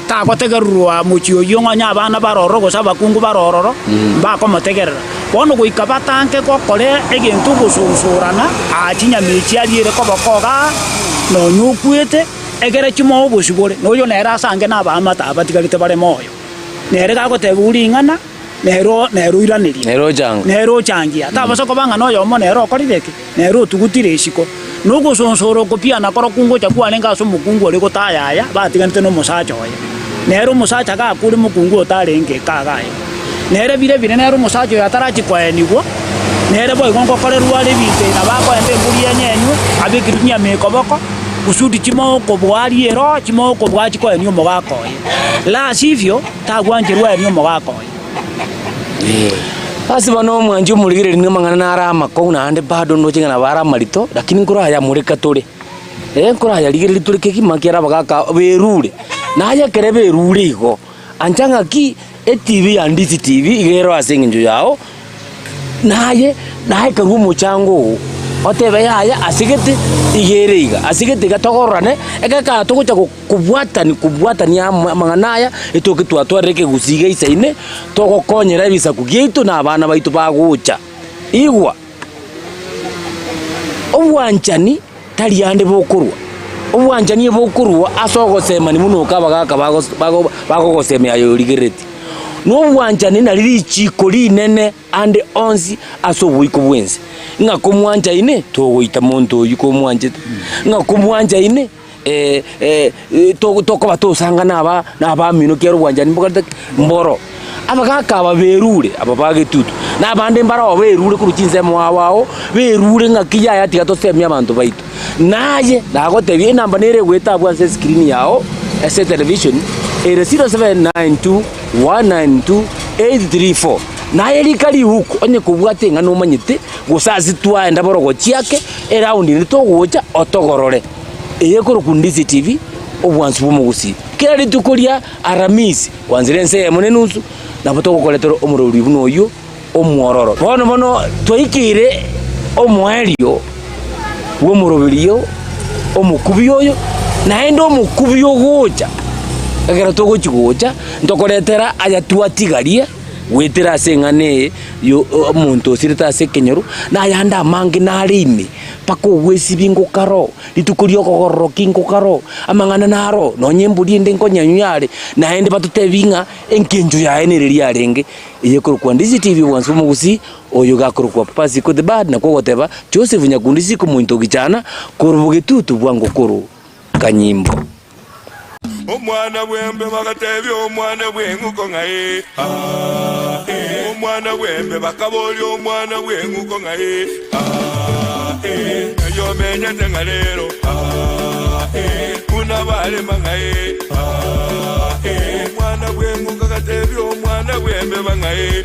Tagotegererwa mochie oyio ng'a onye abana bare ororo gose abakungu bare ororo, mbakomotegerera. Bono goika batanke gokora egento ogosonsorana aa chinyama echi ariere koboko igaa, nonya okwete, egere chimoe obosibore, na oyo nere asange nabaamate aba batigarete bare moyo. Nere gagotebiwa ring'ana. Nere nere oiranerie. Nere ochanga. Nere ochangia. Tabasa koba ng'a noyomo nere okorire ki? Nere otugutire isiko. Na ogosonsora oko pi anakorokwo ngocha kwarenge ase omokungu oria gotayaya, batiganete nomosacha oye. Nere omosacha gakure mokungu otarenge eka iga aye. Nere bire bire nere omosacha oyo atarachia koenigwa, nere boigo ngokorerwa are ebinto ebi nabo akoenda embori enyenywe, abekire chinyama ekoboko, kusudi chimokoboa arie ero, chimokoboa achie koenia omogaka oye. La sivyo, tagwancherwa aenie omogaka oye. Ase bono omwanchi omorigereria nigo amang'ana naro amakong'u naende bado ndoche ng'a nabo are amarito, lakini nkorayamoreka tore. Eh nkorayarigereria tore kegima ekiagera abagaka berure, naye ekere berure igo, ancha ng'aki Etibi ya Ndizi TV iga ero ase engencho yao, naye naye karue omochango oo, otebe yaya ase gete iga ere iga, ase gete iga togororane, ekero togocha kobwatani kobwatania amo amang'ana aya, etoke twatwarire ekegusii iga isaine, togokonyera ebisaku giaito na abana baito bagocha. Igwa! Obwanchani tari ande bokorwa, obwanchani ebokorwa ase ogosemani buna oka abagaka bagos bago bagogosemia aye origereretie. Na obwanchani nari richiko rinene ande onsi ase oboiko bw'ense, ng'a komwanchaine togoita monto oyio komwanchete, ng'a komwanchaine tokoba tosanga naba nabamino ekiagera obwanchani mbokorete ki? Mboro. Abagaka aba berure, aba ba getutu, na abande mbaroo berure korwa chinsemo ao ao, berure ng'aki yaya tiga tosemie abanto baito. Naye nagotebia enamba nere egoeta abwo ase escreen yao, ase etelevision, ere 0792 192 834. Naye rika rihuko, onye kobwate eng'ana omanyete, gose ase twaenda borogochi ake, eround ende togocha otogorore. Eye ekorokwa Ndizi TV, obwansu bw'omogusii. Kera rituko ria Aramisi, kwanzire ense eyemo na enusu, nabo togokoretera omorori buna oyio omwororo. Bono bono twaikeire omoerio bw'omoroberio omokubi oyo, naende omokubi ogocha, ekero togochi gocha, ntokoretera aya twatigarie goetera ase eng'ana eye yo omonto osirete ase ekenyoro, na ayande amange nare ime. Mpaka ogwesibia ngokaro, rituko ri'okogororokia ngokaro, amang'ana naro, nonya embori ende nkonyanywa yare, naende batotebi ng'a engencho yaye nere riarenge, eye ekorokwa Ndizi TV obwansu bw'omogusii, oyo gakorokwa Papa Siko the Bad, nakwo ogoteba Joseph Nyakundi Siko mointo o Gichana, korwa bogetutu bwa ngokoro Kanyimbo. Omwana bw'embe bagatebia omwana bw'eng'uko ng'a ee, aa, ee. Omwana bw'embe bakaboria omwana bw'eng'uko ng'a ee, aa, ee. Ng'ai omenyete ng'a rero, aa, ee. Buna barema ng'a ee, aa, ee. Omwana bw'eng'uko agatebia omwana bw'embeba ng'a ee.